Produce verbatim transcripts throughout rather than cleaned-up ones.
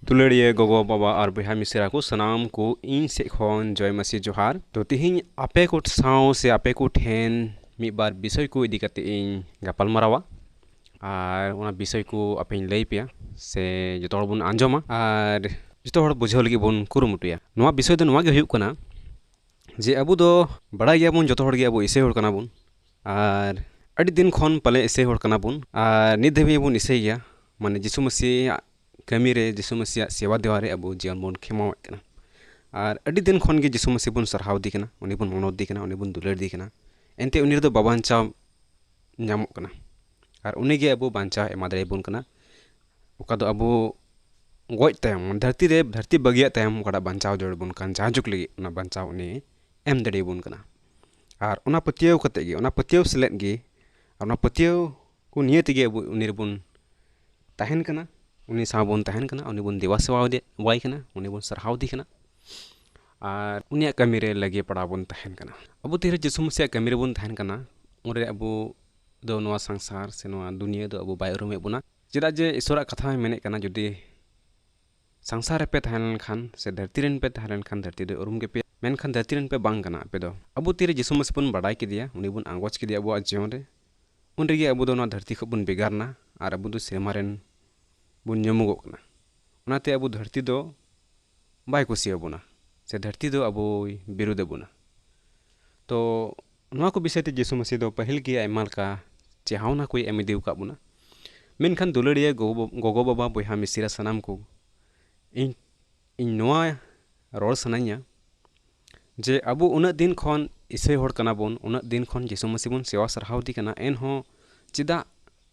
ᱫᱩᱞᱟᱹᱲᱤᱭᱟᱹ ᱜᱚᱜᱚ, ᱵᱟᱵᱟ ᱟᱨ ᱵᱚᱭᱦᱟ ᱢᱤᱥᱨᱟ ᱠᱚ ᱥᱟᱱᱟᱢ ᱠᱚ ᱤᱧ ᱥᱮᱫ ᱠᱷᱚᱱ ᱡᱚᱭ ᱢᱟᱹᱥᱤ ᱡᱚᱦᱟᱨ᱾ ᱛᱚ, ᱛᱤᱦᱤᱧ ᱟᱯᱮ ᱠᱚ ᱥᱟᱶ ᱥᱮ ᱟᱯᱮ ᱠᱚ ᱴᱷᱮᱱ ᱢᱤᱫ ᱵᱟᱨ ᱵᱤᱥᱚᱭ ᱠᱚ ᱤᱫᱤ ᱠᱟᱛᱮ ᱤᱧ ᱜᱟᱯᱟᱞ ᱢᱟᱨᱟᱣᱟ᱾ ᱟᱨ ᱚᱱᱟ ᱵᱤᱥᱚᱭ ᱠᱚ ᱟᱯᱮᱧ ᱞᱟᱹᱭ ᱯᱮᱭᱟ, ᱥᱮ ᱡᱚᱛᱚ ᱦᱚᱲ ᱵᱚᱱ ᱟᱸᱡᱚᱢᱟ ᱟᱨ ᱡᱚᱛᱚ ᱦᱚᱲ ᱵᱩᱡᱷᱟᱹᱣ ᱞᱟᱹᱜᱤᱫ ᱵᱚᱱ ᱠᱩᱨᱩᱢᱩᱴᱩᱭᱟ᱾ ᱱᱚᱣᱟ ᱵᱤᱥᱚᱭ ᱫᱚ ᱱᱚᱣᱟ ᱜᱮ ᱦᱩᱭᱩᱜ ᱠᱟᱱᱟ ᱡᱮ ᱟᱵᱚ ᱫᱚ ᱵᱟᱲᱟᱭ ᱜᱮᱭᱟᱵᱚᱱ ᱡᱚᱛᱚ ᱦᱚᱲ ᱜᱮ ᱟᱵᱚ ᱤᱥᱟᱹᱭ ᱦᱚᱲ ᱠᱟᱱᱟ ᱵᱚᱱ, ᱟᱨ ᱟᱹᱰᱤ ᱫᱤᱱ ᱠᱷᱚᱱ ᱯᱟᱞᱮ ᱤᱥᱟᱹᱭ ᱦᱚᱲ ᱠᱟᱱᱟ ᱵᱚᱱ, ᱟᱨ ᱱᱤᱛ ᱫᱷᱟᱹᱵᱤᱡ ᱵᱚᱱ ᱤᱥᱟᱹᱭ ᱜᱮᱭᱟ᱾ ᱢᱟᱱᱮ ᱡᱤᱥᱩ ᱢᱟᱹᱥᱤᱭᱟᱜ ᱠᱟᱹᱢᱤ ᱨᱮ, ᱡᱤᱥᱩ ᱢᱟᱹᱥᱤᱭᱟᱜ ᱥᱮᱵᱟ ᱫᱮᱣᱟ ᱨᱮ ᱟᱵᱚ ᱡᱤᱭᱚᱱ ᱵᱚᱱ ᱠᱷᱮᱢᱟᱣᱮᱫ ᱠᱟᱱᱟ᱾ ᱟᱨ ᱟᱹᱰᱤ ᱫᱤᱱ ᱠᱷᱚᱱ ᱜᱮ ᱡᱤᱥᱩ ᱢᱟᱹᱥᱤ ᱵᱚᱱ ᱥᱟᱨᱦᱟᱣ ᱤᱫᱤ ᱠᱟᱱᱟ, ᱩᱱᱤ ᱵᱚᱱ ᱢᱟᱱᱚᱛ ᱤᱫᱤ ᱠᱟᱱᱟ, ᱩᱱᱤ ᱵᱚᱱ ᱫᱩᱞᱟᱹᱲ ᱤᱫᱤ ᱠᱟᱱᱟ᱾ ᱮᱱᱛᱮ ᱩᱱᱤ ᱨᱮᱫᱚ ᱵᱟᱵᱟᱧᱪᱟᱣ ᱧᱟᱢᱚᱜ ᱠᱟᱱᱟ᱾ ᱟᱨ ᱩᱱᱤ ᱜᱮ ᱟᱵᱚ ᱵᱟᱧᱪᱟᱣ ᱮᱢᱟ ᱫᱟᱲᱮᱭᱟᱵᱚᱱ ᱠᱟᱱᱟ᱾ ᱚᱠᱟ ᱫᱚ ᱟᱵᱚ ᱜᱚᱡ ᱛᱟᱭᱚᱢ, ᱫᱷᱟᱹᱨᱛᱤ ᱨᱮ, ᱫᱷᱟᱹᱨᱛᱤ ᱵᱟᱹᱜᱤᱭᱟᱜ ᱛᱟᱭᱚᱢ ᱚᱠᱟᱴᱟᱜ ᱵᱟᱧᱪᱟᱣ ᱡᱟᱹᱨᱩᱲ ᱵᱚᱱ ᱠᱟᱱ, ᱡᱟᱭᱡᱩᱜᱽ ᱞᱟᱹᱜᱤᱫ ᱚᱱᱟ ᱵᱟᱧᱪᱟᱣ ᱩᱱᱤ ᱮᱢ ᱫᱟᱲᱮᱭᱟᱵᱚᱱ ᱠᱟᱱᱟ᱾ ᱟᱨ ᱚᱱᱟ ᱯᱟᱹᱛᱭᱟᱹᱣ ᱠᱟᱛᱮ ᱜᱮ, ᱚᱱᱟ ᱯᱟᱹᱛᱭᱟᱹᱣ ᱥᱮᱞᱮᱫ ᱜᱮ, ᱟᱨ ᱚᱱᱟ ᱯᱟᱹᱛᱭᱟᱹᱣ ᱠᱚ ᱱᱤᱭᱮ ᱛᱮᱜᱮ ᱟᱵᱚ ᱩᱱᱤ ᱨᱮᱵᱚᱱ ᱛᱟᱦᱮᱱ ᱠᱟᱱᱟ, ᱩᱱᱤ ᱥᱟᱶ ᱵᱚᱱ ᱛᱟᱦᱮᱱ ᱠᱟᱱᱟ, ᱩᱱᱤ ᱵᱚᱱ ᱫᱮᱵᱟ ᱥᱮᱵᱟ ᱟᱫᱮ-, ᱟᱭ ᱠᱟᱱᱟ, ᱩᱱᱤ ᱵᱚᱱ ᱥᱟᱨᱦᱟᱣ ᱮᱫᱮ ᱠᱟᱱᱟ᱾ ᱟᱨ ᱩᱱᱤᱭᱟᱜ ᱠᱟᱹᱢᱤ ᱨᱮ ᱞᱟᱹᱜᱤᱫ ᱯᱟᱲᱟᱣ ᱵᱚᱱ ᱛᱟᱦᱮᱱ ᱠᱟᱱᱟ᱾ ᱟᱵᱚ ᱛᱤᱨᱮ ᱡᱤᱥᱩ ᱢᱟᱹᱥᱤᱭᱟᱜ ᱠᱟᱹᱢᱤ ᱨᱮᱵᱚᱱ ᱛᱟᱦᱮᱱ ᱠᱟᱱᱟ, ᱩᱱᱨᱮ ᱟᱵᱚ ᱫᱚ ᱱᱚᱣᱟ ᱥᱚᱝᱥᱟᱨ ᱥᱮ ᱱᱚᱣᱟ ᱫᱩᱱᱤᱭᱟᱹ ᱫᱚ ᱟᱵᱚ ᱵᱟᱭ ᱩᱨᱩᱢᱮᱫ ᱵᱚᱱᱟ᱾ ᱪᱮᱫᱟᱜ ᱡᱮ ᱤᱥᱚᱨᱟᱜ ᱠᱟᱛᱷᱟ ᱦᱚᱸᱭ ᱢᱮᱱᱮᱫ ᱠᱟᱱᱟ, ᱡᱩᱫᱤ ᱥᱚᱝᱥᱟᱨ ᱨᱮᱯᱮ ᱛᱟᱦᱮᱸ ᱞᱮᱱᱠᱷᱟᱱ ᱥᱮ ᱫᱷᱟᱹᱨᱛᱤ ᱨᱮᱱ ᱯᱮ ᱛᱟᱦᱮᱸ ᱞᱮᱱᱠᱷᱟᱱ ᱫᱷᱟᱹᱨᱛᱤ ᱫᱚᱭ ᱩᱨᱩᱢ ᱠᱮᱯᱮᱭᱟ, ᱢᱮᱱᱠᱷᱟᱱ ᱫᱷᱟᱹᱨᱛᱤ ᱨᱮᱱ ᱯᱮ ᱵᱟᱝ ᱠᱟᱱᱟ ᱟᱯᱮ ᱫᱚ᱾ ᱟᱵᱚ ᱛᱤᱨᱮ ᱡᱤᱥᱩ ᱢᱟᱹᱥᱤ ᱵᱚᱱ ᱵᱟᱰᱟᱭ ᱠᱮᱫᱮᱭᱟ, ᱩᱱᱤ ᱵᱚᱱ ᱟᱸᱜᱚᱪ ᱠᱮᱫᱮᱭᱟ ᱟᱵᱚᱣᱟᱜ ᱡᱤᱭᱚᱱ ᱨᱮ, ᱩᱱ ᱨᱮᱜᱮ ᱟᱵᱚ ᱫᱚ ᱱᱚᱣᱟ ᱫᱷᱟᱹᱨᱛᱤ ᱠᱷᱚᱱ ᱵᱚᱱ ᱵᱷᱮᱜᱟᱨ ᱮᱱᱟ ᱟᱨ ᱟᱵᱚ ᱫᱚ ᱥᱮᱨᱢᱟ ᱨᱮᱱ ᱵᱚᱱ ᱧᱩᱢᱩᱜᱚᱜ ᱠᱟᱱᱟ᱾ ᱚᱱᱟᱛᱮ ᱟᱵᱚ ᱫᱷᱟᱹᱨᱛᱤ ᱫᱚ ᱵᱟᱭ ᱠᱩᱥᱤᱭᱟᱵᱚᱱᱟ, ᱥᱮ ᱫᱷᱟᱹᱨᱛᱤ ᱫᱚ ᱟᱵᱚᱭ ᱵᱤᱨᱩᱫᱷ ᱟᱵᱚᱱᱟ᱾ ᱛᱚ, ᱱᱚᱣᱟ ᱠᱚ ᱵᱤᱥᱚᱭ ᱛᱮ ᱡᱤᱥᱩ ᱢᱟᱹᱥᱤ ᱫᱚ ᱯᱟᱹᱦᱤᱞ ᱜᱮ ᱟᱭᱢᱟ ᱞᱮᱠᱟ ᱪᱮᱦᱟᱣᱱᱟ ᱠᱚᱭ ᱮᱢ ᱤᱫᱤ ᱟᱠᱟᱫ ᱵᱚᱱᱟ᱾ ᱢᱮᱱᱠᱷᱟᱱ ᱫᱩᱞᱟᱹᱲᱤᱭᱟᱹ ᱜᱚᱜᱚ-, ᱜᱚᱜᱚ-ᱵᱟᱵᱟ, ᱵᱚᱭᱦᱟ ᱢᱤᱥᱨᱟ ᱥᱟᱱᱟᱢ ᱠᱚ, ᱤᱧ, ᱤᱧ ᱱᱚᱣᱟ ᱨᱚᱲ ᱥᱟᱱᱟᱧᱟ ᱡᱮ ᱟᱵᱚ ᱩᱱᱟᱹᱜ ᱫᱤᱱ ᱠᱷᱚᱱ ᱤᱥᱟᱹᱭ ᱦᱚᱲ ᱠᱟᱱᱟ ᱵᱚᱱ, ᱩᱱᱟᱹᱜ ᱫᱤᱱ ᱠᱷᱚᱱ ᱡᱤᱥᱩ ᱢᱟᱹᱥᱤ ᱵᱚᱱ ᱥᱮᱵᱟ ᱥᱟᱨᱦᱟᱣ ᱤᱫᱤ ᱠᱟᱱᱟ, ᱮᱱᱦᱚᱸ ᱪᱮᱫᱟᱜ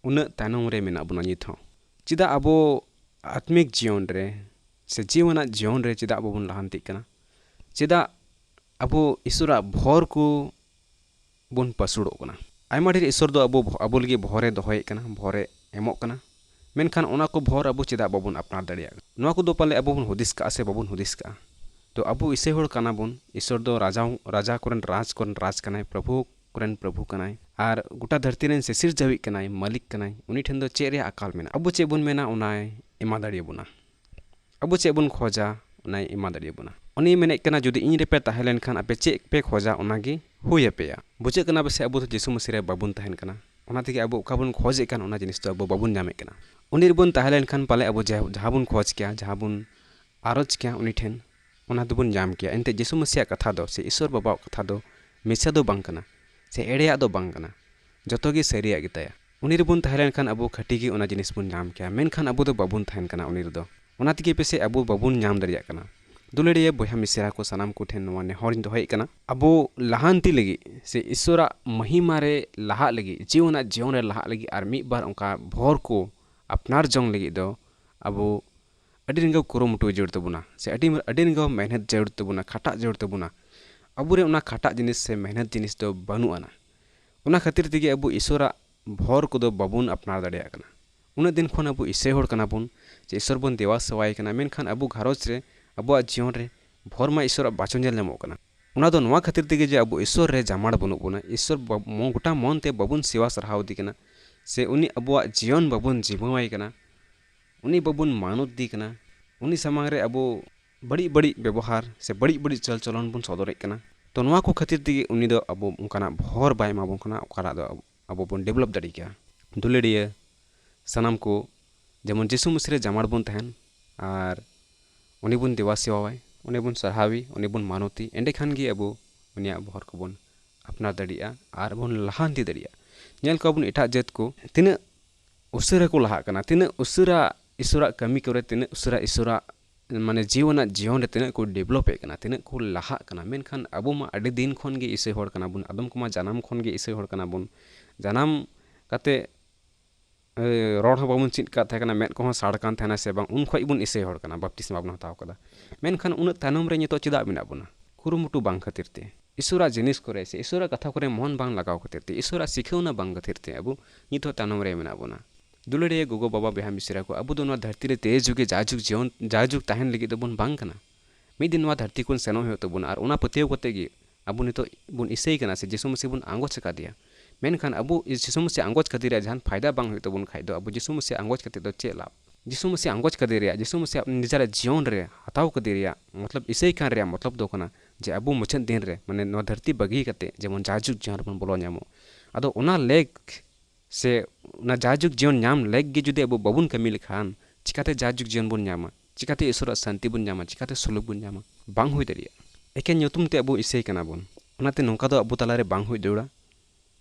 ᱩᱱᱟᱹᱜ ᱛᱟᱭᱱᱚᱢ ᱨᱮ ᱢᱮᱱᱟᱜ ᱵᱚᱱᱟ ᱱᱤᱛ ᱦᱚᱸ? ᱪᱮᱫᱟᱜ ᱟᱵᱚ ᱟᱛᱢᱤᱠ ᱡᱤᱭᱚᱱ ᱨᱮ ᱥᱮ ᱡᱤᱣᱤ ᱟᱱᱟᱜ ᱡᱤᱭᱚᱱ ᱨᱮ ᱪᱮᱫᱟᱜ ᱵᱟᱵᱚᱱ ᱞᱟᱦᱟᱱᱛᱤᱜ ᱠᱟᱱᱟ? ᱪᱮᱫᱟᱜ ᱟᱵᱚ ᱤᱥᱚᱨᱟᱜ ᱵᱷᱚᱨ ᱠᱚ ᱵᱚᱱ ᱯᱟᱹᱥᱩᱲᱚᱜ ᱠᱟᱱᱟ? ᱟᱭᱢᱟ ᱰᱷᱮᱨ ᱤᱥᱚᱨ ᱫᱚ ᱟᱵᱚ, ᱟᱵᱚ ᱞᱟᱹᱜᱤᱫ ᱵᱷᱚᱨᱮ ᱫᱚᱦᱚᱭᱮᱫ ᱠᱟᱱᱟ, ᱵᱷᱚᱨᱮ ᱮᱢᱚᱜ ᱠᱟᱱᱟ᱾ ᱢᱮᱱᱠᱷᱟᱱ ᱚᱱᱟ ᱠᱚ ᱵᱷᱚᱨ ᱟᱵᱚ ᱪᱮᱫᱟᱜ ᱵᱟᱵᱚᱱ ᱟᱯᱱᱟᱨ ᱫᱟᱲᱮᱭᱟᱜ ᱠᱟᱱᱟ? ᱱᱚᱣᱟ ᱠᱚᱫᱚ ᱯᱟᱞᱮ ᱟᱵᱚ ᱵᱚᱱ ᱦᱩᱫᱤᱥ ᱠᱟᱜᱼᱟ ᱥᱮ ᱵᱟᱵᱚᱱ ᱦᱩᱫᱤᱥ ᱠᱟᱜᱼᱟ᱾ ᱛᱚ ᱟᱵᱚ ᱤᱥᱟᱹᱭ ᱦᱚᱲ ᱠᱟᱱᱟ ᱵᱚᱱ, ᱤᱥᱚᱨ ᱫᱚ ᱨᱟᱡᱟ, ᱨᱟᱡᱟ ᱠᱚᱨᱮᱱ ᱨᱟᱡᱽ ᱠᱚᱨᱮᱱ ᱨᱟᱡᱽ ᱠᱟᱱᱟᱭ, ᱯᱨᱚᱵᱷᱩ ᱠᱚᱨᱮᱱ ᱯᱨᱚᱵᱷᱩ ᱠᱟᱱᱟᱭ, ᱟᱨ ᱜᱚᱴᱟ ᱫᱷᱟᱹᱨᱛᱤ ᱨᱮᱱ ᱥᱤᱥᱤᱨᱡᱟᱹᱣᱤᱡ ᱠᱟᱱᱟᱭ, ᱢᱟᱹᱞᱤᱠ ᱠᱟᱱᱟᱭ᱾ ᱩᱱᱤ ᱴᱷᱮᱱ ᱫᱚ ᱪᱮᱫ ᱨᱮᱭᱟᱜ ᱟᱠᱟᱞ ᱢᱮᱱᱟᱜᱼᱟ? ᱟᱵᱚ ᱪᱮᱫ ᱵᱚᱱ ᱢᱮᱱᱟ, ᱚᱱᱟᱭ ᱮᱢᱟ ᱫᱟᱲᱮᱭᱟᱵᱚᱱᱟ᱾ ᱟᱵᱚ ᱪᱮᱫ ᱵᱚᱱ ᱠᱷᱚᱡᱟ, ᱚᱱᱟᱭ ᱮᱢᱟ ᱫᱟᱲᱮᱭᱟᱵᱚᱱᱟ᱾ ᱩᱱᱤ ᱢᱮᱱᱮᱫ ᱠᱟᱱᱟ, ᱡᱩᱫᱤ ᱤᱧ ᱨᱮᱯᱮ ᱛᱟᱦᱮᱸ ᱞᱮᱱᱠᱷᱟᱱ ᱟᱯᱮ ᱪᱮᱫ ᱯᱮ ᱠᱷᱚᱡᱟ, ᱚᱱᱟᱜᱮ ᱦᱩᱭ ᱟᱯᱮᱭᱟ᱾ ᱵᱩᱡᱷᱟᱹᱜ ᱠᱟᱱᱟ ᱯᱟᱥᱮ ᱟᱵᱚ ᱫᱚ ᱡᱤᱥᱩ ᱢᱟᱹᱥᱤ ᱨᱮ ᱵᱟᱵᱚᱱ ᱛᱟᱦᱮᱱ ᱠᱟᱱᱟ, ᱚᱱᱟ ᱛᱮᱜᱮ ᱟᱵᱚ ᱚᱠᱟ ᱵᱚᱱ ᱠᱷᱚᱡᱮᱫ ᱠᱟᱱ, ᱚᱱᱟ ᱡᱤᱱᱤᱥ ᱫᱚ ᱟᱵᱚ ᱵᱟᱵᱚᱱ ᱧᱟᱢᱮᱫ ᱠᱟᱱᱟ᱾ ᱩᱱᱤ ᱨᱮᱵᱚᱱ ᱛᱟᱦᱮᱸ ᱞᱮᱱᱠᱷᱟᱱ ᱯᱟᱞᱮ ᱟᱵᱚ ᱡᱟᱦᱟᱸ ᱡᱟᱦᱟᱸ ᱵᱚᱱ ᱠᱷᱚᱡᱽ ᱠᱮᱭᱟ, ᱡᱟᱦᱟᱸ ᱵᱚᱱ ᱟᱨᱚᱡᱽ ᱠᱮᱭᱟ, ᱩᱱᱤ ᱴᱷᱮᱱ ᱚᱱᱟ ᱫᱚᱵᱚᱱ ᱧᱟᱢ ᱠᱮᱭᱟ᱾ ᱮᱱᱛᱮ ᱡᱤᱥᱩ ᱢᱟᱹᱥᱤᱭᱟᱜ ᱠᱟᱛᱷᱟ ᱫᱚ ᱥᱮ ᱤᱥᱚᱨ ᱵᱟᱵᱟᱣᱟᱜ ᱠᱟᱛᱷᱟ ᱫᱚ ᱢᱤᱪᱷᱟᱹ ᱫᱚ ᱵᱟᱝ ᱠᱟᱱᱟ, ᱥᱮ ᱮᱲᱮᱭᱟᱜ ᱫᱚ ᱵᱟᱝ ᱠᱟᱱᱟ, ᱡᱚᱛᱚ ᱜᱮ ᱥᱟᱹᱨᱤᱭᱟᱜ ᱜᱮᱛᱟᱭᱟ᱾ ᱩᱱᱤ ᱨᱮᱵᱚᱱ ᱛᱟᱦᱮᱸ ᱞᱮᱱᱠᱷᱟᱱ ᱟᱵᱚ ᱠᱷᱟᱹᱴᱤ ᱜᱮ ᱚᱱᱟ ᱡᱤᱱᱤᱥ ᱵᱚᱱ ᱧᱟᱢ ᱠᱮᱭᱟ, ᱢᱮᱱᱠᱷᱟᱱ ᱟᱵᱚ ᱫᱚ ᱵᱟᱵᱚᱱ ᱛᱟᱦᱮᱱ ᱠᱟᱱᱟ ᱩᱱᱤ ᱨᱮᱫᱚ᱾ ᱚᱱᱟ ᱛᱮᱜᱮ ᱯᱟᱥᱮᱡ ᱟᱵᱚ ᱵᱟᱵᱚᱱ ᱧᱟᱢ ᱫᱟᱲᱮᱭᱟᱜ ᱠᱟᱱᱟ᱾ ᱫᱩᱞᱟᱹᱲᱤᱭᱟᱹ ᱵᱚᱭᱦᱟ ᱢᱤᱥᱮᱨᱟ ᱠᱚ, ᱥᱟᱱᱟᱢ ᱠᱚᱴᱷᱮᱱ ᱱᱚᱣᱟ ᱱᱮᱦᱚᱨᱤᱧ ᱫᱚᱦᱚᱭᱮᱫ ᱠᱟᱱᱟ, ᱟᱵᱚ ᱞᱟᱦᱟᱱᱛᱤ ᱞᱟᱹᱜᱤᱫ ᱥᱮ ᱤᱥᱚᱨᱟᱜ ᱢᱚᱦᱤᱢᱟ ᱨᱮ ᱞᱟᱦᱟᱜ ᱞᱟᱹᱜᱤᱫ, ᱡᱤᱭᱚᱱᱟᱜ ᱡᱤᱭᱚᱱ ᱨᱮ ᱞᱟᱦᱟᱜ ᱞᱟᱹᱜᱤᱫ ᱟᱨ ᱢᱤᱫ ᱵᱟᱨ ᱚᱱᱠᱟ ᱵᱷᱚᱨ ᱠᱚ ᱟᱯᱱᱟᱨ ᱡᱚᱝ ᱞᱟᱹᱜᱤᱫ ᱫᱚ ᱟᱵᱚ ᱟᱹᱰᱤ ᱨᱟᱸᱜᱟᱣ ᱠᱩᱨᱩᱢᱩᱴᱩ ᱡᱟᱹᱨᱩᱲ ᱛᱟᱵᱚᱱᱟ, ᱥᱮ ᱟᱹᱰᱤ, ᱟᱹᱰᱤ ᱨᱟᱸᱜᱟᱣ ᱢᱮᱦᱱᱚᱛ ᱡᱟᱹᱨᱩᱲ ᱛᱟᱵᱚᱱᱟ, ᱠᱷᱟᱴᱟᱜ ᱡᱟᱹᱨᱩᱲ ᱛᱟᱵᱚᱱᱟ᱾ ᱟᱵᱚᱨᱮ ᱚᱱᱟ ᱠᱷᱟᱴᱟᱜ ᱡᱤᱱᱤᱥ ᱥᱮ ᱢᱮᱦᱱᱚᱛ ᱡᱤᱱᱤᱥ ᱫᱚ ᱵᱟᱹᱱᱩᱜ ᱟᱱᱟ᱾ ᱚᱱᱟ ᱠᱷᱟᱹᱛᱤᱨ ᱛᱮᱜᱮ ᱟᱵᱚ ᱤᱥᱚᱨᱟᱜ ᱵᱷᱚᱨ ᱠᱚᱫᱚ ᱵᱟᱵᱚᱱ ᱟᱯᱱᱟᱨ ᱫᱟᱲᱮᱭᱟᱜ ᱠᱟᱱᱟ᱾ ᱩᱱᱟᱹᱜ ᱫᱤᱱ ᱠᱷᱚᱱ ᱟᱵᱚ ᱤᱥᱟᱹᱭ ᱦᱚᱲ ᱠᱟᱱᱟ ᱵᱚᱱ, ᱥᱮ ᱤᱥᱚᱨ ᱵᱚᱱ ᱫᱮᱵᱟ ᱥᱮᱣᱟᱭ ᱠᱟᱱᱟ, ᱢᱮᱱᱠᱷᱟᱱ ᱟᱵᱚ ᱜᱷᱟᱨᱚᱸᱡᱽ ᱨᱮ, ᱟᱵᱚᱣᱟᱜ ᱡᱤᱭᱚᱱ ᱨᱮ ᱵᱷᱚᱨ ᱢᱟ ᱤᱥᱚᱨᱟᱜ ᱵᱟᱪᱚ ᱧᱮᱞ ᱧᱟᱢᱚᱜ ᱠᱟᱱᱟ᱾ ᱚᱱᱟ ᱫᱚ ᱱᱚᱣᱟ ᱠᱷᱟᱹᱛᱤᱨ ᱛᱮᱜᱮ ᱡᱮ ᱟᱵᱚ ᱤᱥᱚᱨ ᱨᱮ ᱡᱟᱢᱟᱲ ᱵᱟᱹᱱᱩᱜ ᱵᱚᱱᱟ, ᱤᱥᱚᱨ ᱵᱟ-, ᱢᱚ-, ᱜᱚᱴᱟ ᱢᱚᱱ ᱛᱮ ᱵᱟᱵᱚᱱ ᱥᱮᱣᱟ ᱥᱟᱨᱦᱟᱣ ᱤᱫᱤ ᱠᱟᱱᱟ, ᱥᱮ ᱩᱱᱤ ᱟᱵᱚᱣᱟᱜ ᱡᱤᱭᱚᱱ ᱵᱟᱵᱚᱱ ᱡᱤᱢᱟᱹᱣᱟᱭ ᱠᱟᱱᱟ, ᱩᱱᱤ ᱵᱟᱵᱚᱱ ᱢᱟᱱᱚᱛ ᱫᱤ ᱠᱟᱱᱟ, ᱩᱱᱤ ᱥᱟᱢᱟᱝ ᱨᱮ ᱟᱵᱚ ᱵᱟᱹᱲᱤᱡ ᱵᱟᱹᱲᱤᱡ ᱵᱮᱵᱚᱦᱟᱨ ᱥᱮ ᱵᱟᱹᱲᱤᱡ ᱵᱟᱹᱲᱤᱡ ᱪᱟᱞ ᱪᱚᱞᱚᱱ ᱵᱚᱱ ᱥᱚᱫᱚᱨᱮᱫ ᱠᱟᱱᱟ᱾ ᱛᱚ ᱱᱚᱣᱟ ᱠᱚ ᱠᱷᱟᱹᱛᱤᱨ ᱛᱮᱜᱮ ᱩᱱᱤ ᱫᱚ ᱟᱵᱚ ᱚᱱᱠᱟᱱᱟᱜ ᱵᱷᱚᱨ ᱵᱟᱭ ᱮᱢᱟ ᱵᱚᱱ ᱠᱟᱱᱟ, ᱚᱠᱟᱴᱟᱜ ᱫᱚ ᱟᱵᱚ, ᱟᱵᱚ ᱵᱚᱱ ᱰᱮᱵᱷᱞᱚᱯ ᱫᱟᱲᱮ ᱠᱮᱭᱟ᱾ ᱫᱩᱞᱟᱹᱲᱤᱭᱟᱹ ᱥᱟᱱᱟᱢ ᱠᱚ ᱡᱮᱢᱚᱱ ᱡᱤᱥᱩ ᱢᱟᱹᱥᱤ ᱨᱮ ᱡᱟᱢᱟᱲ ᱵᱚᱱ ᱛᱟᱦᱮᱱ ᱟᱨ ᱩᱱᱤ ᱵᱚᱱ ᱫᱮᱵᱟ ᱥᱮᱵᱟᱣᱟᱭ, ᱩᱱᱤ ᱵᱚᱱ ᱥᱟᱨᱦᱟᱣᱤ, ᱩᱱᱤ ᱵᱚᱱ ᱢᱟᱱᱚᱛᱤ, ᱮᱸᱰᱮᱠᱷᱟᱱ ᱜᱮ ᱟᱵᱚ ᱩᱱᱤᱭᱟᱜ ᱵᱷᱚᱨ ᱠᱚᱵᱚᱱ ᱟᱯᱱᱟᱨ ᱫᱟᱲᱮᱭᱟᱜᱼᱟ ᱟᱨ ᱵᱚᱱ ᱞᱟᱦᱟᱱᱛᱤ ᱫᱟᱲᱮᱭᱟᱜᱼᱟ᱾ ᱧᱮᱞ ᱠᱚᱣᱟ ᱵᱚᱱ ᱮᱴᱟᱜ ᱡᱟᱹᱛ ᱠᱚ ᱛᱤᱱᱟᱹᱜ ᱩᱥᱟᱹᱨᱟ ᱠᱚ ᱞᱟᱦᱟᱜ ᱠᱟᱱᱟ, ᱛᱤᱱᱟᱹᱜ ᱩᱥᱟᱹᱨᱟ ᱤᱥᱚᱨᱟᱜ ᱠᱟᱹᱢᱤ ᱠᱚᱨᱮ, ᱛᱤᱱᱟᱹᱜ ᱩᱥᱟᱹᱨᱟ ᱤᱥᱚᱨᱟᱜ ᱢᱟᱱᱮ ᱡᱤᱭᱚᱱᱟᱜ ᱡᱤᱭᱚᱱ ᱨᱮ ᱛᱤᱱᱟᱹᱜ ᱠᱚ ᱰᱮᱵᱷᱞᱚᱯᱮᱫ ᱠᱟᱱᱟ, ᱛᱤᱱᱟᱹᱜ ᱠᱚ ᱞᱟᱦᱟᱜ ᱠᱟᱱᱟ᱾ ᱢᱮᱱᱠᱷᱟᱱ ᱟᱵᱚ ᱢᱟ ᱟᱹᱰᱤ ᱫᱤᱱ ᱠᱷᱚᱱ ᱜᱮ ᱤᱥᱟᱹᱭ ᱦᱚᱲ ᱠᱟᱱᱟ ᱵᱚᱱ, ᱟᱫᱚᱢ ᱠᱚᱢᱟ ᱡᱟᱱᱟᱢ ᱠᱷᱚᱱ ᱜᱮ ᱤᱥᱟᱹᱭ ᱦᱚᱲ ᱠᱟᱱᱟ ᱵᱚᱱ᱾ ᱡᱟᱱᱟᱢ ᱠᱟᱛᱮ ᱮ, ᱨᱚᱲ ᱦᱚᱸ ᱵᱟᱵᱚᱱ ᱪᱮᱫ ᱠᱟᱜ ᱛᱟᱦᱮᱸ ᱠᱟᱱᱟ, ᱢᱮᱫ ᱠᱚᱦᱚᱸ ᱥᱟᱲ ᱠᱟᱱ ᱛᱟᱦᱮᱱᱟ ᱥᱮ ᱵᱟᱝ, ᱩᱱ ᱠᱷᱚᱡ ᱵᱚᱱ ᱤᱥᱟᱹᱭ ᱦᱚᱲ ᱠᱟᱱᱟ, ᱵᱟᱯᱛᱤᱥᱢᱟ ᱵᱚᱱ ᱦᱟᱛᱟᱣ ᱠᱟᱫᱟ᱾ ᱢᱮᱱᱠᱷᱟᱱ ᱩᱱᱟᱹᱜ ᱛᱟᱭᱱᱚᱢ ᱨᱮ ᱱᱤᱛᱚᱜ ᱪᱮᱫᱟᱜ ᱢᱮᱱᱟᱜ ᱵᱚᱱᱟ? ᱠᱩᱨᱩᱢᱩᱴᱩ ᱵᱟᱝ ᱠᱷᱟᱹᱛᱤᱨ ᱛᱮ, ᱤᱥᱚᱨᱟᱜ ᱡᱤᱱᱤᱥ ᱠᱚᱨᱮ ᱥᱮ ᱤᱥᱚᱨᱟᱜ ᱠᱟᱛᱷᱟ ᱠᱚᱨᱮ ᱢᱚᱱ ᱵᱟᱝ ᱞᱟᱜᱟᱣ ᱠᱷᱟᱹᱛᱤᱨ ᱛᱮ, ᱤᱥᱚᱨᱟᱜ ᱥᱤᱠᱷᱟᱹᱣᱱᱟ ᱵᱟᱝ ᱠᱷᱟᱹᱛᱤᱨ ᱛᱮ ᱟᱵᱚ ᱱᱤᱛᱚᱜ ᱛᱟᱭᱱᱚᱢ ᱨᱮ ᱢᱮᱱᱟᱜ ᱵᱚᱱᱟ᱾ ᱫᱩᱞᱟᱹᱲᱤᱭᱟᱹ ᱜᱚᱜᱚ ᱵᱟᱵᱟ ᱵᱚᱭᱦᱟ ᱢᱤᱥᱨᱟ ᱠᱚ, ᱟᱵᱚ ᱫᱚ ᱱᱚᱣᱟ ᱫᱷᱟᱹᱨᱛᱤ ᱨᱮ ᱛᱮᱭ ᱡᱩᱜᱮ ᱡᱟᱭᱡᱩᱜᱽ ᱡᱤᱭᱚᱱ, ᱡᱟᱭᱡᱩᱜᱽ ᱛᱟᱦᱮᱱ ᱞᱟᱹᱜᱤᱫ ᱫᱚᱵᱚᱱ ᱵᱟᱝ ᱠᱟᱱᱟ᱾ ᱢᱤᱫ ᱫᱤᱱ ᱱᱚᱣᱟ ᱫᱷᱟᱹᱨᱛᱤ ᱠᱷᱚᱱ ᱥᱮᱱᱚᱜ ᱦᱩᱭᱩᱜ ᱛᱟᱵᱚᱱᱟ ᱟᱨ ᱚᱱᱟ ᱯᱟᱹᱛᱭᱟᱹᱣ ᱠᱟᱛᱮ ᱜᱮ ᱟᱵᱚ ᱱᱤᱛᱚᱜ ᱵᱚᱱ ᱤᱥᱟᱹᱭ ᱠᱟᱱᱟ ᱥᱮ ᱡᱤᱥᱩ ᱢᱟᱹᱥᱤ ᱵᱚᱱ ᱟᱸᱜᱚᱪ ᱟᱠᱟᱫᱮᱭᱟ᱾ ᱢᱮᱱᱠᱷᱟᱱ ᱟᱵᱚ ᱡᱤᱥᱩ ᱢᱟᱹᱥᱤ ᱟᱸᱜᱚᱪ ᱠᱷᱟᱹᱛᱤᱨ ᱨᱮ ᱡᱟᱦᱟᱱ ᱯᱷᱟᱭᱫᱟ ᱵᱟᱝ ᱦᱩᱭᱩᱜ ᱛᱟᱵᱚᱱ ᱠᱷᱟᱡ ᱫᱚ ᱟᱵᱚ ᱡᱤᱥᱩ ᱢᱟᱹᱥᱤ ᱟᱸᱜᱚᱪ ᱠᱟᱛᱮ ᱫᱚ ᱪᱮᱫ ᱞᱟᱵᱷ? ᱡᱤᱥᱩ ᱢᱟᱹᱥᱤ ᱟᱸᱜᱚᱪ ᱠᱟᱫᱮ ᱨᱮᱭᱟᱜ, ᱡᱤᱥᱩ ᱢᱟᱹᱥᱤ ᱱᱤᱡᱮᱨᱟᱜ ᱡᱤᱭᱚᱱ ᱨᱮ ᱦᱟᱛᱟᱣ ᱠᱟᱫᱮ ᱨᱮᱭᱟᱜ ᱢᱚᱛᱞᱚᱵ, ᱤᱥᱟᱹᱭ ᱠᱟᱱ ᱨᱮᱭᱟᱜ ᱢᱚᱛᱞᱚᱵ ᱫᱚ ᱠᱟᱱᱟ ᱡᱮ ᱟᱵᱚ ᱢᱩᱪᱟᱹᱫ ᱫᱤᱱ ᱨᱮ, ᱢᱟᱱᱮ ᱱᱚᱣᱟ ᱫᱷᱟᱹᱨᱛᱤ ᱵᱟᱹᱜᱤ ᱠᱟᱛᱮ ᱡᱮᱢᱚᱱ ᱡᱟᱭᱡᱩᱜᱽ ᱡᱤᱭᱚᱱ ᱨᱮᱵᱚᱱ ᱵᱚᱞᱚ ᱧᱟᱢᱚᱜ᱾ ᱟᱫᱚ ᱚᱱᱟ ᱞᱮᱠ ᱥᱮ ᱚᱱᱟ ᱡᱟᱭᱡᱩᱜᱽ ᱡᱤᱭᱚᱱ ᱧᱟᱢ ᱞᱮᱠ ᱜᱮ ᱡᱩᱫᱤ ᱟᱵᱚ ᱵᱟᱵᱚᱱ ᱠᱟᱹᱢᱤ ᱞᱮᱠᱷᱟᱱ, ᱪᱤᱠᱟᱛᱮ ᱡᱟᱭᱡᱩᱜᱽ ᱡᱤᱭᱚᱱ ᱵᱚᱱ ᱧᱟᱢᱟ? ᱪᱤᱠᱟᱛᱮ ᱤᱥᱚᱨᱟᱜ ᱥᱟᱱᱛᱤ ᱵᱚᱱ ᱧᱟᱢᱟ? ᱪᱤᱠᱟᱛᱮ ᱥᱩᱞᱩᱠ ᱵᱚᱱ ᱧᱟᱢᱟ? ᱵᱟᱝ ᱦᱩᱭ ᱫᱟᱲᱮᱭᱟᱜᱼᱟ᱾ ᱮᱠᱮᱱ ᱧᱩᱛᱩᱢ ᱛᱮ ᱟᱵᱚ ᱤᱥᱟᱹᱭ ᱠᱟᱱᱟ ᱵᱚᱱ, ᱚᱱᱟᱛᱮ ᱱᱚᱝᱠᱟ ᱫᱚ ᱟᱵᱚ ᱛᱟᱞᱟᱨᱮ ᱵᱟᱝ ᱦᱩᱭ ᱫᱟᱲᱮᱭᱟᱜᱼᱟ᱾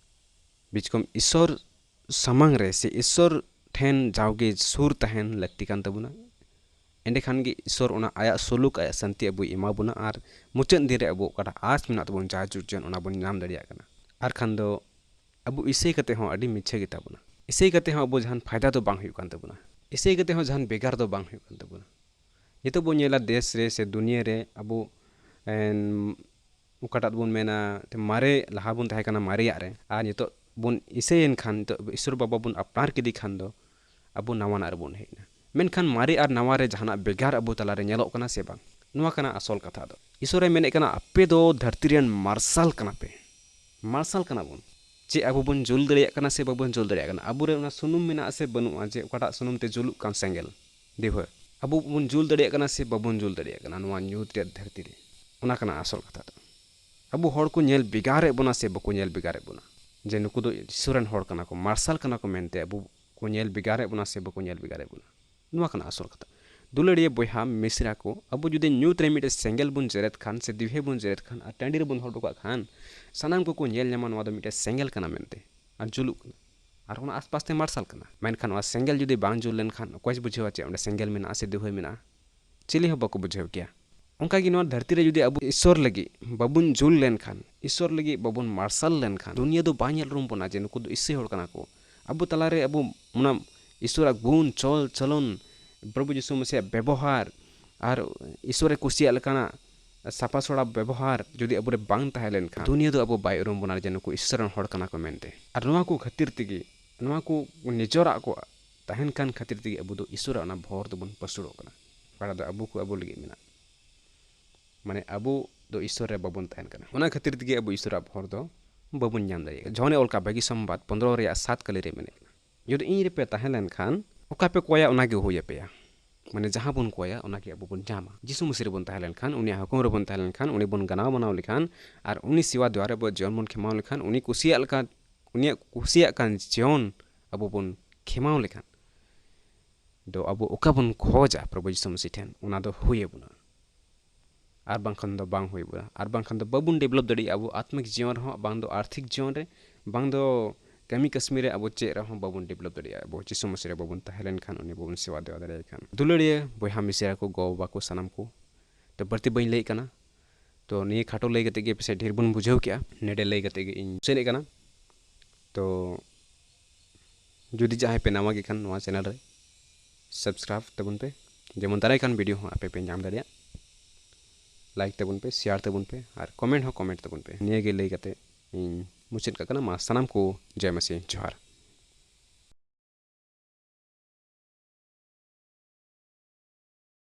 ᱵᱤᱪᱠᱚᱢ ᱤᱥᱚᱨ ᱥᱟᱢᱟᱝ ᱨᱮ ᱥᱮ ᱤᱥᱚᱨ ᱴᱷᱮᱱ ᱡᱟᱣᱜᱮ ᱥᱩᱨ ᱛᱟᱦᱮᱱ ᱞᱟᱹᱠᱛᱤ ᱠᱟᱱ ᱛᱟᱵᱚᱱᱟ᱾ ᱮᱸᱰᱮᱠᱷᱟᱱ ᱜᱮ ᱤᱥᱚᱨ ᱚᱱᱟ ᱟᱭᱟᱜ ᱥᱩᱞᱩᱠ, ᱟᱭᱟᱜ ᱥᱟᱱᱛᱤ ᱟᱵᱚᱭ ᱮᱢᱟ ᱵᱚᱱᱟ ᱟᱨ ᱢᱩᱪᱟᱹᱫ ᱫᱤᱱ ᱨᱮ ᱟᱵᱚ ᱚᱠᱟᱴᱟᱜ ᱟᱸᱥ ᱢᱮᱱᱟᱜ ᱛᱟᱵᱚᱱ, ᱡᱟᱭᱡᱩᱜᱽ ᱡᱤᱭᱚᱱ, ᱚᱱᱟ ᱵᱚᱱ ᱧᱟᱢ ᱫᱟᱲᱮᱭᱟᱜ ᱠᱟᱱᱟ᱾ ᱟᱨ ᱠᱷᱟᱱ ᱫᱚ ᱟᱵᱚ ᱤᱥᱟᱹᱭ ᱠᱟᱛᱮ ᱦᱚᱸ ᱟᱹᱰᱤ ᱢᱤᱪᱷᱟᱹ ᱜᱮᱛᱟ ᱵᱚᱱᱟ᱾ ᱤᱥᱟᱹᱭ ᱠᱟᱛᱮ ᱦᱚᱸ ᱟᱵᱚ ᱡᱟᱦᱟᱱ ᱯᱷᱟᱭᱫᱟ ᱫᱚ ᱵᱟᱝ ᱦᱩᱭᱩᱜ ᱠᱟᱱ ᱛᱟᱵᱚᱱᱟ᱾ ᱤᱥᱟᱹᱭ ᱠᱟᱛᱮ ᱦᱚᱸ ᱡᱟᱦᱟᱱ ᱵᱷᱮᱜᱟᱨ ᱫᱚ ᱵᱟᱝ ᱦᱩᱭᱩᱜ ᱠᱟᱱ ᱛᱟᱵᱚᱱᱟ᱾ ᱱᱤᱛᱚᱜ ᱵᱚᱱ ᱧᱮᱞᱟ ᱫᱮᱥ ᱨᱮ ᱥᱮ ᱫᱩᱱᱤᱭᱟᱹ ᱨᱮ ᱟᱵᱚ, ᱮᱱ, ᱚᱠᱟᱴᱟᱜ ᱵᱚᱱ ᱢᱮᱱᱟ, ᱛᱮ ᱢᱟᱨᱮ, ᱞᱟᱦᱟ ᱵᱚᱱ ᱛᱟᱦᱮᱸ ᱠᱟᱱᱟ ᱢᱟᱨᱮᱭᱟᱜ ᱨᱮ, ᱟᱨ ᱱᱤᱛᱚᱜ ᱵᱚᱱ ᱤᱥᱟᱹᱭᱮᱱ ᱠᱷᱟᱱ, ᱱᱤᱛᱚᱜ ᱤᱥᱚᱨ ᱵᱟᱵᱟ ᱵᱚᱱ ᱟᱯᱱᱟᱨ ᱠᱮᱫᱮ ᱠᱷᱟᱱ ᱫᱚ ᱟᱵᱚ ᱱᱟᱣᱟᱱᱟᱜ ᱨᱮᱵᱚᱱ ᱦᱮᱡ ᱮᱱᱟ᱾ ᱢᱮᱱᱠᱷᱟᱱ ᱢᱟᱨᱮ ᱟᱨ ᱱᱟᱣᱟ ᱨᱮ ᱡᱟᱦᱟᱱᱟᱜ ᱵᱷᱮᱜᱟᱨ ᱟᱵᱚ ᱛᱟᱞᱟᱨᱮ ᱧᱮᱞᱚᱜ ᱠᱟᱱᱟ ᱥᱮ ᱵᱟᱝ? ᱱᱚᱣᱟ ᱠᱟᱱᱟ ᱟᱥᱚᱞ ᱠᱟᱛᱷᱟ ᱫᱚ᱾ ᱤᱥᱚᱨᱮ ᱢᱮᱱᱮᱫ ᱠᱟᱱᱟ, "ᱟᱯᱮ ᱫᱚ ᱫᱷᱟᱹᱨᱛᱤ ᱨᱮᱱ ᱢᱟᱨᱥᱟᱞ ᱠᱟᱱᱟ ᱯᱮ᱾" ᱢᱟᱨᱥᱟᱞ ᱠᱟᱱᱟ ᱵᱚᱱ᱾ ᱪᱮᱫ ᱟᱵᱚ ᱵᱚᱱ ᱡᱩᱞ ᱫᱟᱲᱮᱭᱟᱜ ᱠᱟᱱᱟ ᱥᱮ ᱵᱟᱵᱚᱱ ᱡᱩᱞ ᱫᱟᱲᱮᱭᱟᱜ ᱠᱟᱱᱟ? ᱟᱵᱚᱨᱮ ᱚᱱᱟ ᱥᱩᱱᱩᱢ ᱢᱮᱱᱟᱜᱼᱟ ᱥᱮ ᱵᱟᱹᱱᱩᱜᱼᱟ, ᱡᱮ ᱚᱠᱟᱴᱟᱜ ᱥᱩᱱᱩᱢ ᱛᱮ ᱡᱩᱞᱩᱜ ᱠᱟᱱ ᱥᱮᱸᱜᱮᱞ, ᱫᱤᱣᱦᱟᱹ, ᱟᱵᱚ ᱵᱚᱱ ᱡᱩᱞ ᱫᱟᱲᱮᱭᱟᱜ ᱠᱟᱱᱟ ᱥᱮ ᱵᱟᱵᱚᱱ ᱡᱩᱞ ᱫᱟᱲᱮᱭᱟᱜ ᱠᱟᱱᱟ ᱱᱚᱣᱟ ᱧᱩᱛ ᱨᱮᱭᱟᱜ ᱫᱷᱟᱹᱨᱛᱤ ᱨᱮ? ᱚᱱᱟ ᱠᱟᱱᱟ ᱟᱥᱚᱞ ᱠᱟᱛᱷᱟ ᱫᱚ᱾ ᱟᱵᱚ ᱦᱚᱲ ᱠᱚ ᱧᱮᱞ ᱵᱷᱮᱜᱟᱨᱮᱫ ᱵᱚᱱᱟ ᱥᱮ ᱵᱟᱠᱚ ᱧᱮᱞ ᱵᱷᱮᱜᱟᱨᱮᱫ ᱵᱚᱱᱟ, ᱡᱮ ᱱᱩᱠᱩ ᱫᱚ ᱤᱥᱚᱨ ᱨᱮᱱ ᱦᱚᱲ ᱠᱟᱱᱟ ᱠᱚ, ᱢᱟᱨᱥᱟᱞ ᱠᱟᱱᱟ ᱠᱚ ᱢᱮᱱᱛᱮ ᱟᱵᱚ ᱠᱚ ᱧᱮᱞ ᱵᱷᱮᱜᱟᱨᱮᱫ ᱵᱚᱱᱟ ᱥᱮ ᱵᱟᱠᱚ ᱧᱮᱞ ᱵᱷᱮᱜᱟᱨᱮᱫ ᱵᱚᱱᱟ? ᱱᱚᱣᱟ ᱠᱟᱱᱟ ᱟᱥᱚᱞ ᱠᱟᱛᱷᱟ᱾ ᱫᱩᱞᱟᱹᱲᱤᱭᱟᱹ ᱵᱚᱭᱦᱟ ᱢᱤᱥᱨᱟ ᱠᱚ, ᱟᱵᱚ ᱡᱩᱫᱤ ᱧᱩᱛ ᱨᱮ ᱢᱤᱫᱴᱮᱡ ᱥᱮᱸᱜᱮᱞ ᱵᱚᱱ ᱡᱮᱨᱮᱫ ᱠᱷᱟᱱ ᱥᱮ ᱫᱤᱣᱦᱮ ᱵᱚᱱ ᱡᱮᱨᱮᱫ ᱠᱷᱟᱱ ᱟᱨ ᱴᱟᱺᱰᱤ ᱨᱮᱵᱚᱱ ᱫᱚᱦᱚ ᱦᱚᱴᱚ ᱠᱟᱜ ᱠᱷᱟᱱ, ᱥᱟᱱᱟᱢ ᱠᱚᱠᱚ ᱧᱮᱞ ᱧᱟᱢᱟ ᱱᱚᱣᱟ ᱫᱚ ᱢᱤᱫᱴᱮᱡ ᱥᱮᱸᱜᱮᱞ ᱠᱟᱱᱟ ᱢᱮᱱᱛᱮ ᱟᱨ ᱡᱩᱞᱩᱜ ᱠᱟᱱᱟ᱾ ᱟᱨ ᱚᱱᱟ ᱟᱥᱯᱟᱥ ᱛᱮ ᱢᱟᱨᱥᱟᱞ ᱠᱟᱱᱟ᱾ ᱢᱮᱱᱠᱷᱟᱱ ᱚᱱᱟ ᱥᱮᱸᱜᱮᱞ ᱡᱩᱫᱤ ᱵᱟᱝ ᱡᱩᱞ ᱞᱮᱱᱠᱷᱟᱱ ᱚᱠᱚᱭ ᱵᱩᱡᱷᱟᱹᱣᱟ ᱪᱮ ᱚᱸᱰᱮ ᱥᱮᱸᱜᱮᱞ ᱢᱮᱱᱟᱜᱼᱟ ᱥᱮ ᱫᱤᱣᱦᱟᱹ ᱢᱮᱱᱟᱜᱼᱟ? ᱪᱤᱞᱤ ᱦᱚᱸ ᱵᱟᱠᱚ ᱵᱩᱡᱷᱟᱹᱣ ᱠᱮᱭᱟ᱾ ᱚᱱᱠᱟᱜᱮ ᱱᱚᱣᱟ ᱫᱷᱟᱹᱨᱛᱤ ᱨᱮ ᱡᱩᱫᱤ ᱟᱵᱚ ᱤᱥᱚᱨ ᱞᱟᱹᱜᱤᱫ ᱵᱟᱵᱚᱱ ᱡᱩᱞ ᱞᱮᱱᱠᱷᱟᱱ, ᱤᱥᱚᱨ ᱞᱟᱹᱜᱤᱫ ᱵᱟᱵᱚᱱ ᱢᱟᱨᱥᱟᱞ ᱞᱮᱱᱠᱷᱟᱱ, ᱫᱩᱱᱤᱭᱟᱹ ᱫᱚ ᱵᱟᱭ ᱧᱮᱞ ᱩᱨᱩᱢ ᱵᱚᱱᱟ ᱡᱮ ᱱᱩᱠᱩ ᱫᱚ ᱤᱥᱟᱹᱭ ᱦᱚᱲ ᱠᱟᱱᱟ ᱠᱚ᱾ ᱟᱵᱚ ᱛᱟᱞᱟᱨᱮ ᱟᱵᱚ ᱚᱱᱟ ᱤᱥᱚᱨᱟᱜ ᱜᱩᱱ, ᱪᱚᱞ ᱪᱚᱞᱚᱱ, ᱯᱨᱚᱵᱷᱩ ᱡᱤᱥᱩ ᱢᱟᱥᱤᱭᱟᱜ ᱵᱮᱵᱚᱦᱟᱨ ᱟᱨ ᱤᱥᱚᱨᱮ ᱠᱩᱥᱤᱭᱟᱜ ᱞᱮᱠᱟᱱᱟᱜ ᱥᱟᱯᱷᱟ ᱥᱚᱲᱟ ᱵᱮᱵᱚᱦᱟᱨ ᱡᱩᱫᱤ ᱟᱵᱚᱨᱮ ᱵᱟᱝ ᱛᱟᱦᱮᱸ ᱞᱮᱱᱠᱷᱟᱱ, ᱫᱩᱱᱤᱭᱟᱹ ᱫᱚ ᱟᱵᱚ ᱵᱟᱭ ᱩᱨᱩᱢ ᱵᱚᱱᱟ ᱡᱮ ᱱᱩᱠᱩ ᱤᱥᱚᱨ ᱨᱮᱱ ᱦᱚᱲ ᱠᱟᱱᱟ ᱠᱚ ᱢᱮᱱᱛᱮ᱾ ᱟᱨ ᱱᱚᱣᱟ ᱠᱚ ᱠᱷᱟᱹᱛᱤᱨ ᱛᱮᱜᱮ, ᱱᱚᱣᱟ ᱠᱚ ᱱᱤᱡᱚᱨᱟᱜ ᱠᱚ ᱛᱟᱦᱮᱱ ᱠᱟᱱ ᱠᱷᱟᱹᱛᱤᱨ ᱛᱮᱜᱮ ᱟᱵᱚ ᱫᱚ ᱤᱥᱚᱨᱟᱜ ᱚᱱᱟ ᱵᱷᱚᱨ ᱫᱚᱵᱚᱱ ᱯᱟᱹᱥᱩᱲᱚᱜ ᱠᱟᱱᱟ᱾ ᱚᱠᱟᱴᱟᱜ ᱫᱚ ᱟᱵᱚ ᱠᱚ ᱟᱵᱚ ᱞᱟᱹᱜᱤᱫ ᱢᱮᱱᱟᱜ, ᱢᱟᱱᱮ ᱟᱵᱚ ᱫᱚ ᱤᱥᱚᱨ ᱨᱮ ᱵᱟᱵᱚᱱ ᱛᱟᱦᱮᱱ ᱠᱟᱱᱟ᱾ ᱚᱱᱟ ᱠᱷᱟᱹᱛᱤᱨ ᱛᱮᱜᱮ ᱟᱵᱚ ᱤᱥᱚᱨᱟᱜ ᱵᱷᱚᱨ ᱫᱚ ᱵᱟᱵᱚᱱ ᱧᱟᱢ ᱫᱟᱲᱮᱭᱟᱜ ᱠᱟᱱᱟ᱾ ᱡᱚᱦᱚᱱᱮ ᱚᱞ ᱠᱟᱜ ᱵᱷᱟᱹᱜᱤ ᱥᱚᱢᱵᱟᱫ ᱯᱚᱱᱫᱽᱨᱚ ᱨᱮᱭᱟᱜ ᱥᱟᱛ ᱠᱟᱹᱞᱤ ᱨᱮ ᱢᱮᱱᱮᱫ ᱠᱟᱱᱟ, ᱡᱩᱫᱤ ᱤᱧ ᱨᱮᱯᱮ ᱛᱟᱦᱮᱸ ᱞᱮᱱᱠᱷᱟᱱ, ᱚᱠᱟ ᱯᱮ ᱠᱚᱭᱟ, ᱚᱱᱟ ᱜᱮ ᱦᱩᱭ ᱟᱯᱮᱭᱟ᱾ ᱢᱟᱱᱮ ᱡᱟᱦᱟᱸ ᱵᱚᱱ ᱠᱚᱭᱟ, ᱚᱱᱟ ᱜᱮ ᱟᱵᱚ ᱵᱚᱱ ᱧᱟᱢᱟ᱾ ᱡᱤᱥᱩ ᱢᱟᱹᱥᱤ ᱨᱮᱵᱚᱱ ᱛᱟᱦᱮᱸ ᱞᱮᱱᱠᱷᱟᱱ, ᱩᱱᱤᱭᱟᱜ ᱦᱩᱠᱩᱢ ᱨᱮᱵᱚᱱ ᱛᱟᱦᱮᱸ ᱞᱮᱱᱠᱷᱟᱱ, ᱩᱱᱤ ᱵᱚᱱ ᱜᱟᱱᱟᱣ ᱢᱟᱱᱟᱣ ᱞᱮᱠᱷᱟᱱ, ᱟᱨ ᱩᱱᱤ ᱥᱮᱵᱟ ᱫᱩᱣᱟᱨ ᱨᱮ ᱟᱵᱚ ᱡᱤᱭᱚᱱ ᱵᱚᱱ ᱠᱷᱮᱢᱟᱣ ᱞᱮᱠᱷᱟᱱ, ᱩᱱᱤ ᱠᱩᱥᱤᱭᱟᱜ ᱞᱮᱠᱟ, ᱩᱱᱤᱭᱟᱜ ᱠᱩᱥᱤᱭᱟᱜ ᱠᱟᱱ ᱡᱤᱭᱚᱱ ᱟᱵᱚ ᱵᱚᱱ ᱠᱷᱮᱢᱟᱣ ᱞᱮᱠᱷᱟᱱ, ᱫᱚ ᱟᱵᱚ ᱚᱠᱟ ᱵᱚᱱ ᱠᱷᱚᱡᱟ ᱯᱨᱚᱵᱷᱩ ᱡᱤᱥᱩ ᱢᱟᱹᱥᱤ ᱴᱷᱮᱱ, ᱚᱱᱟ ᱫᱚ ᱦᱩᱭ ᱟᱵᱚᱱᱟ᱾ ᱟᱨ ᱵᱟᱝᱠᱷᱟᱱ ᱫᱚ ᱵᱟᱝ ᱦᱩᱭ ᱟᱵᱚᱱᱟ᱾ ᱟᱨ ᱵᱟᱝᱠᱷᱟᱱ ᱫᱚ ᱵᱟᱵᱚᱱ ᱰᱮᱵᱷᱞᱚᱯ ᱫᱟᱲᱮᱭᱟᱜᱼᱟ ᱟᱵᱚ ᱟᱛᱢᱤᱠ ᱡᱤᱭᱚᱱ ᱨᱮᱦᱚᱸ, ᱵᱟᱝ ᱫᱚ ᱟᱨᱛᱷᱤᱠ ᱡᱤᱭᱚᱱ ᱨᱮ, ᱵᱟᱝ ᱫᱚ ᱠᱟᱹᱢᱤ ᱠᱟᱹᱥᱢᱤ ᱨᱮ ᱟᱵᱚ ᱪᱮᱫ ᱨᱮᱦᱚᱸ ᱵᱟᱵᱚᱱ ᱰᱮᱵᱷᱞᱚᱯ ᱫᱟᱲᱮᱭᱟᱜᱼᱟ᱾ ᱟᱵᱚ ᱡᱤᱥᱩ ᱢᱟᱹᱥᱤ ᱨᱮ ᱵᱟᱵᱚᱱ ᱛᱟᱦᱮᱸ ᱞᱮᱱᱠᱷᱟᱱ, ᱩᱱᱤ ᱵᱟᱵᱚᱱ ᱥᱮᱵᱟ ᱫᱮᱣᱟ ᱫᱟᱲᱮᱭᱟᱭ ᱠᱷᱟᱱ᱾ ᱫᱩᱞᱟᱹᱲᱤᱭᱟᱹ ᱵᱚᱭᱦᱟ ᱢᱤᱥᱨᱟ ᱠᱚ, ᱜᱚ ᱵᱟᱵᱟ ᱠᱚ, ᱥᱟᱱᱟᱢ ᱠᱚ, ᱛᱚ ᱵᱟᱹᱲᱛᱤ ᱵᱟᱹᱧ ᱞᱟᱹᱭᱮᱫ ᱠᱟᱱᱟ᱾ ᱛᱚ ᱱᱤᱭᱟᱹ ᱠᱷᱟᱴᱚ ᱞᱟᱹᱭ ᱠᱟᱛᱮ ᱜᱮ ᱯᱟᱥᱮᱡ ᱰᱷᱮᱨ ᱵᱚᱱ ᱵᱩᱡᱷᱟᱹᱣ ᱠᱮᱜᱼᱟ᱾ ᱱᱮᱰᱮ ᱞᱟᱹᱭ ᱠᱟᱛᱮ ᱜᱮ ᱤᱧ ᱢᱩᱪᱟᱹᱫᱮᱫ ᱠᱟᱱᱟ᱾ ᱛᱚ ᱡᱩᱫᱤ ᱡᱟᱦᱟᱸᱭ ᱯᱮ ᱱᱟᱣᱟ ᱜᱮ ᱠᱷᱟᱱ ᱱᱚᱣᱟ ᱪᱮᱱᱮᱞ ᱨᱮ ᱥᱟᱵᱥᱠᱨᱟᱭᱤᱵᱽ ᱛᱟᱵᱚᱱ ᱯᱮ, ᱡᱮᱢᱚᱱ ᱫᱟᱨᱟᱭ ᱠᱟᱱ ᱵᱷᱤᱰᱤᱭᱳ ᱦᱚᱸ ᱟᱯᱮ ᱯᱮ ᱧᱟᱢ ᱫᱟᱲᱮᱭᱟᱜ᱾ ᱞᱟᱭᱤᱠ ᱛᱟᱵᱚᱱ ᱯᱮ, ᱥᱮᱭᱟᱨ ᱛᱟᱵᱚᱱ ᱯᱮ, ᱟᱨ ᱠᱚᱢᱮᱱᱴ ᱦᱚᱸ ᱠᱚᱢᱮᱱᱴ ᱛᱟᱵᱚᱱ ᱯᱮ᱾ ᱱᱤᱭᱟᱹ ᱜᱮ ᱞᱟᱹᱭ ᱠᱟᱛᱮ ᱤᱧ ᱢᱩᱪᱟᱹᱫ ᱠᱟᱜ ᱠᱟᱱᱟ᱾ ᱢᱟ ᱥᱟᱱᱟᱢ ᱠᱚ ᱡᱚᱭ ᱢᱟᱹᱥᱤ, ᱡᱚᱦᱟᱨ᱾